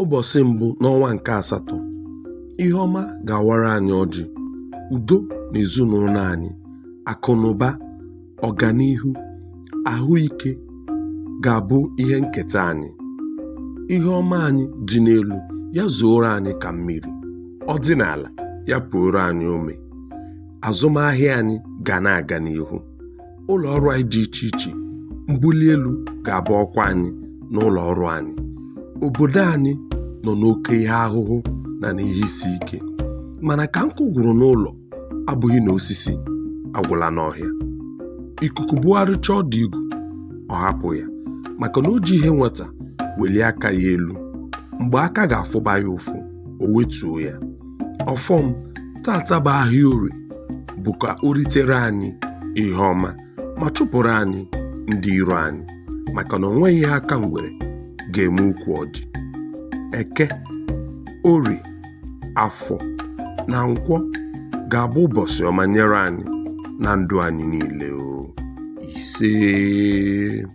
Ụbọchị mbụ n'ọnwa nke asatọ, ihe ọma ga-awara anyị ọjị, udo na ezinụlọ anyị, akụ na ụba, ọganihu, ahụike ga-abụ ihe nketa anyị. Ihe ọma anyị dị n'elu ya zuoro anyị ka mmiri, ọ dị n'ala ya puoro anyị ome. Azụmahịa anyị ga na-aga n'ihu. Ụlọ ọrụ anyị dị iche iche, mbuli elu ga-abụ ọkwa anyị n'ụlọ ọrụ anyị. Obodo anyị nọ n'oke ihe ahụhụ na n'ihe isi ike, mana ka nkụ gwụrụ n'ụlọ abụghị na osisi agwụla n'ọhịa. Ikuku bugharịchaa ọdụ igu, ọ hapụ ya, maka na o ji ihe nwata welie aka ya elu, mgbe aka ga-afụba ya ụfụ, o wetuo ya. Ọfọ m tata bụ ahịa Orie bụ ka o ritere anyị ihe ọma ma chụpụrụ anyị ndị iro anyị, maka na o nweghị ihe aka ngwere ga-eme ukwu ọjị. Eke, Orie, Afọ na Nkwọ ga-abụ ụbọchị ọma nyere anyị na ndụ anyị niile o. Isee.